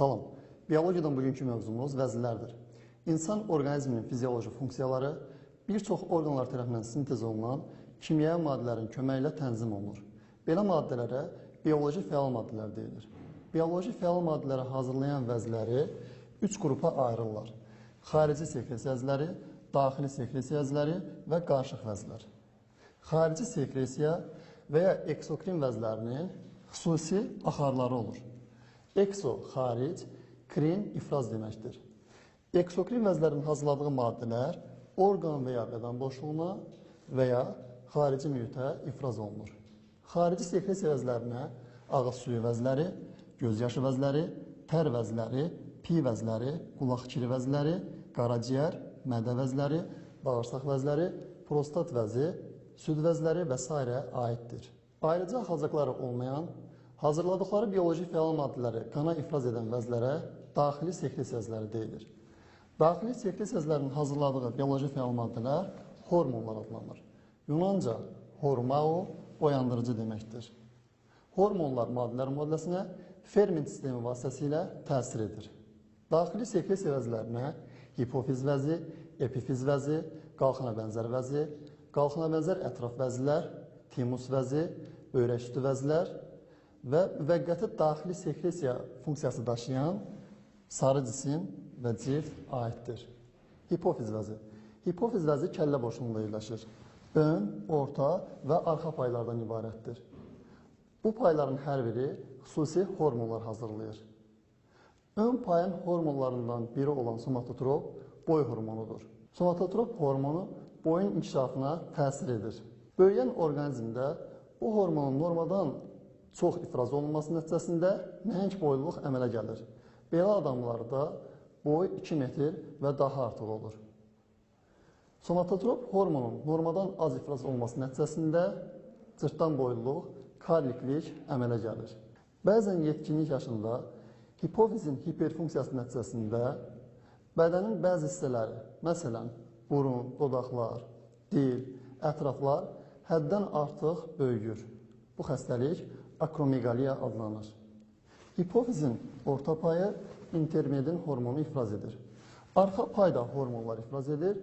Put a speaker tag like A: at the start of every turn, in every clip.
A: Salam. Biologiyadan bugünkü mövzumuz vəzlərdir. İnsan orqanizminin fizioloji funksiyaları bir çox orqanlar tərəfindən sintez olunan kimyəvi maddələrin köməyi ilə tənzim olunur. Belə maddələrə bioloji fəal maddələr deyilir. Bioloji fəal maddələri hazırlayan vəzləri 3 qrupa ayrılırlar. Xarici sekresiya vəzləri, daxili sekresiya vəzləri və qarışıq vəzlər. Xarici sekresiya və ya eksokrin vəzlərinin xüsusi axarları olur. Ekso xaric, krin ifraz deməkdir. Eksokrin vəzlərinin hazırladığı maddələr orqan və ya bədən boşluğuna və ya xarici mühitə ifraz olunur. Xarici sekresiya vəzlərinə ağız suyu vəzləri, göz yaşı vəzləri, tər vəzləri, piy vəzləri, qulaq kiri vəzləri, qaraciyər, mədə vəzləri, bağırsaq vəzləri, prostat vəzi, süd vəzləri və s. aiddir. Ayrıca xalcaqları olmayan, hazırladıqları bioloji fəal maddələri qana ifraz edən vəzlərə daxili sekresiya vəzləri deyilir. Daxili sekresiya vəzlərinin hazırladığı bioloji fəal maddələr hormonlar adlanır. Yunanca hormao oyandırıcı deməkdir. Hormonlar maddələr mübadiləsinə ferment sistemi vasitəsilə təsir edir. Daxili sekresiya vəzlərinə hipofiz vəzi, epifiz vəzi, qalxana bənzər vəzi, qalxana bənzər ətraf vəzlər, timus vəzi, böyrək üstü vəzlər və müvəqqəti daxili sekresiya funksiyası daşıyan sarı cisim və cilt aiddir. Hipofiz vəzi. Hipofiz vəzi kəllə boşluğunda yerləşir. Ön, orta və arxa paylardan ibarətdir. Bu payların hər biri xüsusi hormonlar hazırlayır. Ön payın hormonlarından biri olan somatotrop boy hormonudur. Somatotrop hormonu boyun inkişafına təsir edir. Böyüyən orqanizmdə bu hormonun normadan çox ifraz olunması nəticəsində nəhəng boyluluq əmələ gəlir. Belə adamlarda boy 2 metr və daha artıq olur. Somatotrop hormonun normadan az ifraz olması nəticəsində cırtdan boyluluq, karliklik əmələ gəlir. Bəzən yetkinlik yaşında hipofizin hiperfunksiyası nəticəsində bədənin bəzi hissələri, məsələn, burun, dodaqlar, dil, ətraflar həddən artıq böyüyür. Bu xəstəlik akromegaliya adlanır. Hipofizin orta payı intermedin hormonu ifraz edir. Arxa payda hormonlar ifraz edir.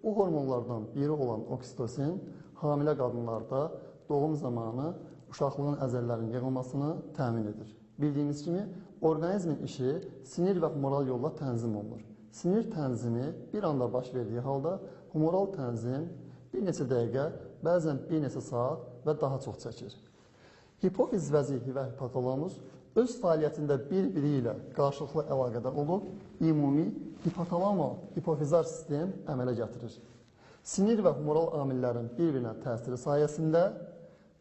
A: Bu hormonlardan biri olan oksitosin hamilə qadınlarda doğum zamanı uşaqlığın əzəllərinin yığılmasını təmin edir. Bildiyimiz kimi, orqanizmin işi sinir və humoral yolla tənzim olunur. Sinir tənzimi bir anda baş verdiyi halda humoral tənzim bir neçə dəqiqə, bəzən bir neçə saat və daha çox çəkir. Hipofiz vəzi və hipotalamus öz fəaliyyətində bir-biri ilə qarşılıqlı əlaqədə olub, ümumi hipotalamo-hipofizar sistem əmələ gətirir. Sinir və humoral amillərin bir-birinə təsiri sayəsində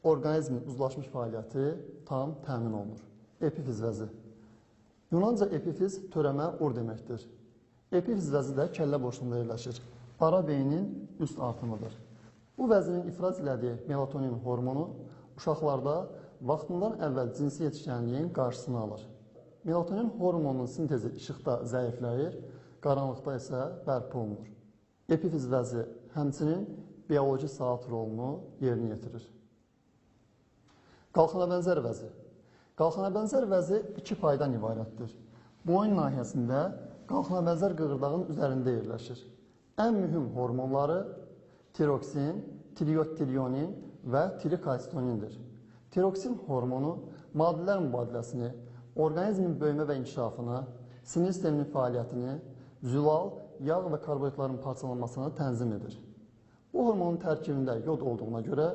A: orqanizmin uzlaşmış fəaliyyəti tam təmin olunur. Epifiz vəzi. Yunanca epifiz törəmə ur deməkdir. Epifiz vəzi də kəllə boşluğunda yerləşir. Ara beynin üst artımıdır. Bu vəzinin ifraz elədiyi melatonin hormonu uşaqlarda vaxtından əvvəl cinsi yetişkənliyin qarşısını alır. Melatonin hormonunun sintezi işıqda zəifləyir, qaranlıqda isə bərpa olunur. Epifiz vəzi həmçinin bioloji saat rolunu yerinə yetirir. Qalxana bənzər vəzi. Qalxana bənzər vəzi iki paydan ibarətdir. Boyun nahiyəsində qalxana bənzər qığırdağın üzərində yerləşir. Ən mühüm hormonları tiroksin, triiodtironin və trikalsitonindir. Tiroksin hormonu maddələr mübadiləsini, orqanizmin böyümə və inkişafını, sinir sisteminin fəaliyyətini, zülal, yağ və karbohidratların parçalanmasını tənzim edir. Bu hormonun tərkibində yod olduğuna görə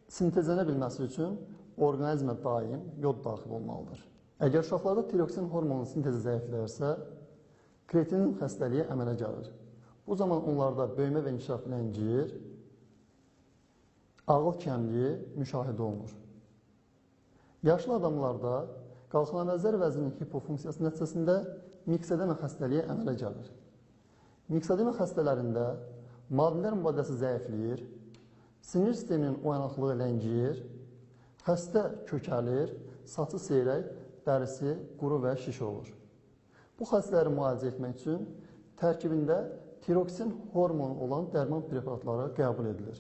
A: sintezlənə bilməsi üçün orqanizmə daim yod daxil olmalıdır. Əgər uşaqlarda tiroksin hormonunun sintezi zəifləyirsə, kretinizm xəstəliyi əmələ gəlir. Bu zaman onlarda böyümə və inkişaf ləngiyir, ağıl kəmliyi müşahidə olunur. Yaşlı adamlarda qalxana bənzər vəzinin hipofunksiyası nəticəsində miksedema xəstəliyi əmələ gəlir. Miksedema xəstələrində maddələr mübadiləsi zəifləyir, sinir sisteminin oyanıqlığı ləngiyir, xəstə kökəlir, saçı seyrək, dərisi quru və şiş olur. Bu xəstələri müalicə etmək üçün tərkibində tiroksin hormonu olan dərman preparatları qəbul edilir.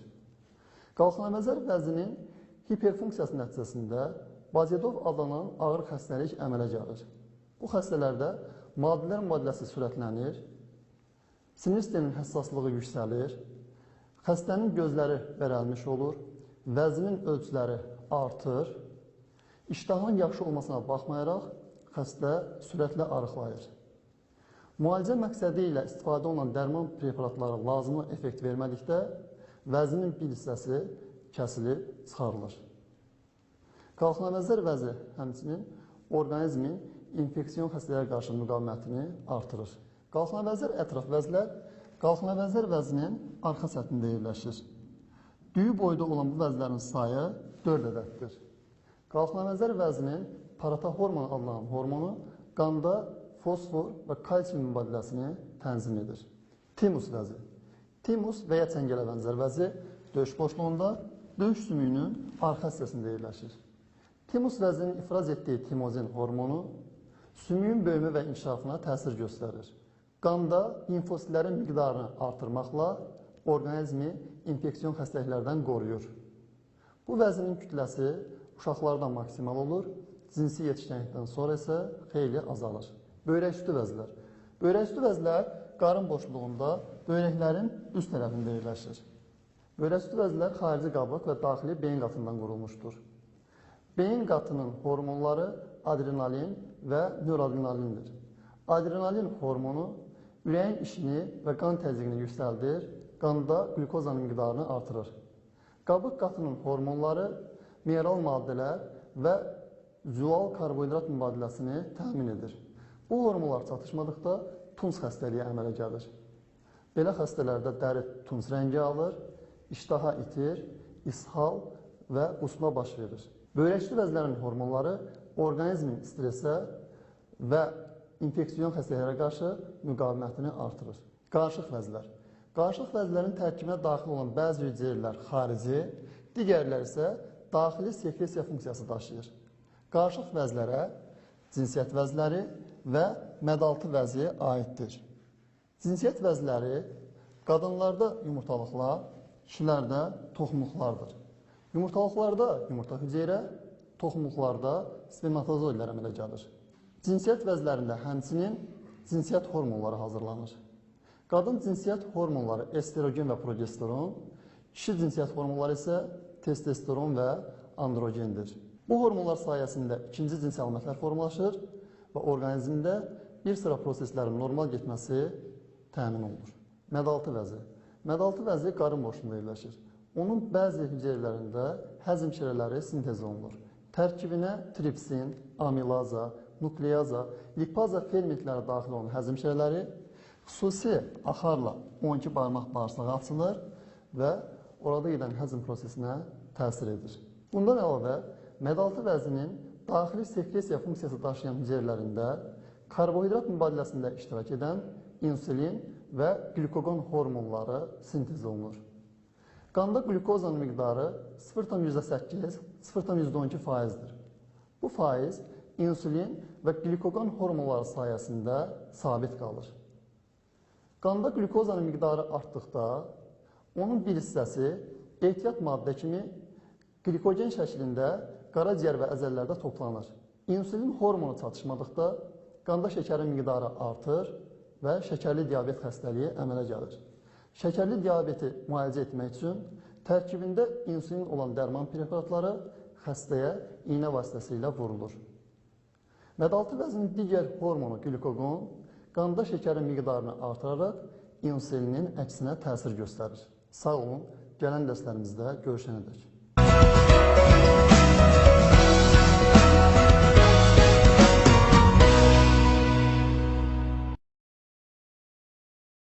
A: Qalxana bənzər vəzinin hiperfunksiyası nəticəsində Bazedov adlanan ağır xəstəlik əmələ gəlir. Bu xəstələrdə maddələr mübadiləsi sürətlənir, sinir sisteminin həssaslığı yüksəlir, xəstənin gözləri bərəlmiş olur, vəzinin ölçüləri artır, iştahın yaxşı olmasına baxmayaraq xəstə sürətlə arıqlayır. Müalicə məqsədi ilə istifadə olunan dərman preparatları lazımlı effekt vermədikdə vəzinin bir hissəsi kəsilib çıxarılır. Qalxınabəzlər vəzi həmçinin orqanizmin infeksion xəstələrə qarşı müqavimətini artırır. Qalxınabəzlər ətraf vəzlər qalxınabəzlər vəzinin arxa səthində yerləşir. Düyü boyda olan bu vəzlərin sayı 4 ədəddir. Qalxınabəzlər vəzinin paratahormon adlanan hormonu qanda fosfor və kalsium mübadiləsini tənzim edir. Timus vəzi. Timus və ya çəngələ bənzər vəzi döş boşluğunda, döş sümüyünün arxa hissəsində yerləşir. Timus vəzinin ifraz etdiyi timozin hormonu sümüyün böyümə və inkişafına təsir göstərir. Qanda limfositlərin miqdarını artırmaqla orqanizmi infeksion xəstəliklərdən qoruyur. Bu vəzinin kütləsi uşaqlarda maksimal olur, cinsi yetişkənlikdən sonra isə xeyli azalır. Böyrəküstü vəzlər. Böyrəküstü vəzlər qarın boşluğunda böyrəklərin üst tərəfində yerləşir. Böyrəküstü vəzlər xarici qabıq və daxili beyin qatından qurulmuşdur. Beyin qatının hormonları adrenalin və nöroadrenalindir. Adrenalin hormonu ürəyin işini və qan təzyiqini yüksəldir, qanda qlükozanın miqdarını artırır. Qabıq qatının hormonları mineral maddələr və zülal karbohidrat mübadiləsini təmin edir. Bu hormonlar çatışmadıqda tunç xəstəliyi əmələ gəlir. Belə xəstələrdə dəri tunç rəngi alır, iştaha itir, ishal və qusma baş verir. Böyrəküstü vəzlərin hormonları orqanizmin stresə və infeksion xəstəliklərə qarşı müqavimətini artırır. Qarışıq vəzlər. Qarışıq vəzlərin tərkibinə daxil olan bəzi hüceyrələr xarici, digərləri isə daxili sekresiya funksiyası daşıyır. Qarışıq vəzlərə cinsiyyət vəzləri və mədaltı vəzi aiddir. Cinsiyyət vəzləri qadınlarda yumurtalıqlar, kişilərdə toxumluqlardır. Yumurtalıqlarda yumurta hüceyrə, toxumluqlarda spermatozoidlər əmələ gəlir. Cinsiyyət vəzlərində həmçinin cinsiyyət hormonları hazırlanır. Qadın cinsiyyət hormonları estrogen və progesteron, kişi cinsiyyət hormonları isə testosteron və androgendir. Bu hormonlar sayəsində ikinci cins əlamətlər formalaşır və orqanizmdə bir sıra proseslərin normal getməsi təmin olunur. Mədaltı vəzi. Mədaltı vəzi qarın boşluğunda yerləşir. Onun bəzi hüceyrələrində həzm şirələri sintez olunur. Tərkibinə tripsin, amilaza, nukleaza, lipaza fermentləri daxil olan həzm şirələri xüsusi axarla 12 barmaq bağırsağı açılır və orada gedən həzm prosesinə təsir edir. Bundan əlavə, mədaltı vəzinin daxili sekresiya funksiyası daşıyan hüceyrələrində karbohidrat mübadiləsində iştirak edən insulin və qlükoqon hormonları sintez olunur. Qanda qlükozanın miqdarı 0,8-0,12 faizdir. Bu faiz insulin və qlükoqon hormonları sayəsində sabit qalır. Qanda qlükozanın miqdarı artdıqda onun bir hissəsi ehtiyat maddə kimi qlikogen şəklində qaraciyər və əzələlərdə toplanır. İnsulin hormonu çatışmadıqda qanda şəkərin miqdarı artır və şəkərli diabet xəstəliyi əmələ gəlir. Şəkərli diabeti müalicə etmək üçün tərkibində insulin olan dərman preparatları xəstəyə iynə vasitəsilə vurulur. Mədaltı vəzinin digər hormonu qlükoqon qanda şəkərin miqdarını artıraraq insulinin əksinə təsir göstərir. Sağ olun, gələn dərslərimizdə görüşənədək.